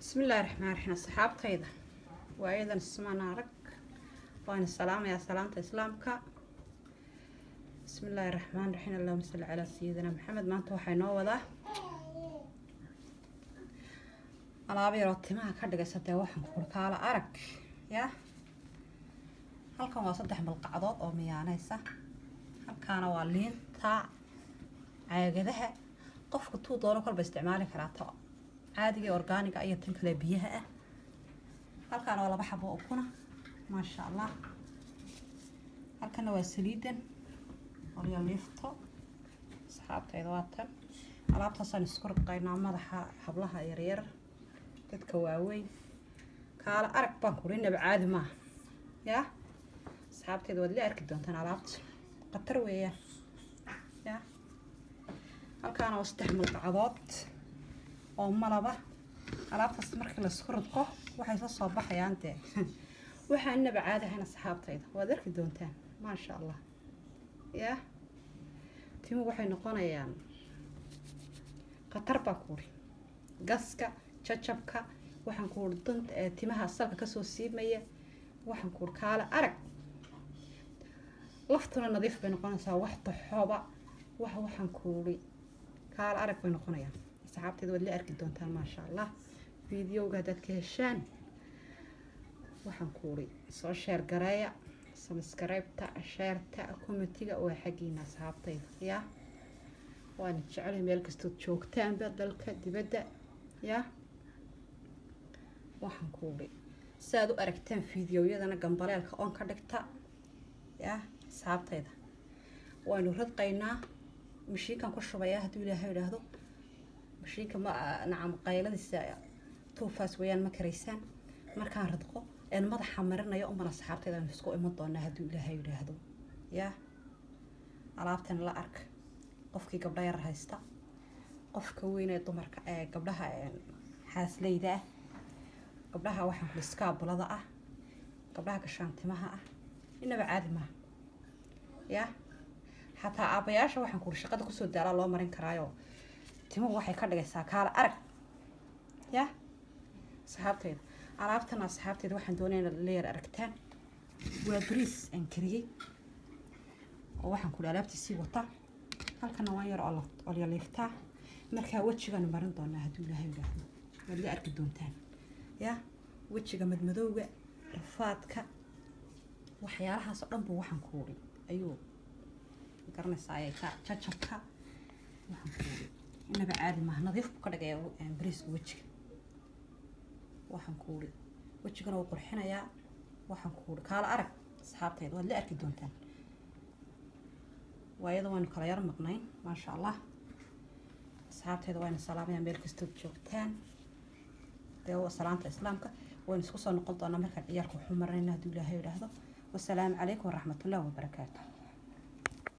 Bismillaahi raxmaan raxiim. Asxaabtayda, waayadan ismaan arag. Waan salaamayaa salaamta Islaamka. Bismillaahi raxmaan raxiim. Allahuma salli calaa sayidina Maxamed. Maanta waxaa inoo wadaa alaabo yaroo timaha ka dhigaysa. Dee waxaan kurkaala arag ya. Halkan waa 3 malqacdood oo miyaaneysa. Halkaana waa liinta caagadaha. Qofka tuu doono kolba isticmaali karaa, ta caadiga organic-ga iyo tan kale biyaha ah. Halkaana waa 2 xabo ukuna, maasha Allah. Halkana waa saliidan olyo liifto. Asxaabtayda, waa tan alaabtaasaan isku ridqaynaa madaxa hablaha yaryar, dadka waaweyn. Kaala arag baan kuri, naba caadi maaha ya. Asxaabtayda, waad la arki doontaan alaabta, khatar weeyaan ya. Halkaana waa 3 malqacadood oo malaba. Alaabtaas markii laisku ridqo waxay soo soo baxayaan dee waxaan naba caadi ahayn. Asxaabtayda, waad arki doontaan, maasha Allah ya. Timuhu waxay noqonayaan khatar baan kuuri. Gaska jajabka, waxaan kuuri danta timaha salka kasoo siibmaya, waxaan kuuri kaale arag. Laftuna nadiif bay noqonaysaa, wax taxooba wax, waxaan kuuri kaale arag bay noqonayaan. Asxaabteeda, waad la arki doontaan, maasha Allah. Videoga haddaad ka heshaan, waxaan kuuri soo share gareeya, subscribe-ta, share-ta, comment-iga waa xaggiina. Asxaabtayda ya, waana jecelahay meel kastood joogtaanba, dalka, dibadda ya. Waxaan kuuri si aad u aragtaan videoyadana gambaleelka on ka dhigta ya. Asxaabtayda, waynu ridqaynaa. Mashiinkan ku shubayaa hadduu Ilaahay idhaahdo. Mashiinka ma nacam qayladiisa tuufaas weeyaan, ma karaysaan. Markaan ridqo een madaxa marinayo uman, asxaabtayda, aynu isku iman doonaa hadduu Ilaahay idhaahdo ya. Alaabtan la ark. Qofkii gabdha yar haysta, qofka weyn ee dumarka ee gabdhaha xaasleyda ah, gabdhaha waxaan ku iskaabulada ah, gabdhaha gashaantimaha ah, inaba caadi maaha ya. Xataa aabbayaasha, waxaan kuuri, shaqada kusoo daalaa loo marin karaayo. Timuhu waxay ka dhigaysaa kaala arag ya. Asxaabtayda, alaabtan, asxaabtayda, waxaan doonaya inaad leeyar aragtaan. Waa bariis aan kariyey oo waxaan kuhi alaabtiisii wata. Halkana waan yar olyaliiftaa. Markaa wejigaanu marin doonaa hadduu Ilaahay idhaahdo. Waad la arki doontaan ya. Wejiga madmadowga, rafaadka, waxyaalahaas oo dhan buu, waxaan kuuri, ayuu garanaysaa ayay ka jajabka. Waxaan kuuri inaba caadi maaha, nadiif buu ka dhigaya bariiska wejiga. Waxaan kuuri wejigana wuu qurxinayaa. Waxaan kuuri kaala arag. Asxaabtayda, waad la arki doontaan. Waayada waynu kala yar maqnayn, maasha Allah. Asxaabtayda, waynu salaamayaa meel kastood joogtaan. Dee waa salaanta Islaamka. Waynu isku soo noqon doonaa markaan ciyaalka waxu marinayna hadduu Ilaahay idhaahdo. Wasalaamu calaykum waraxmatullahi wabarakaatu.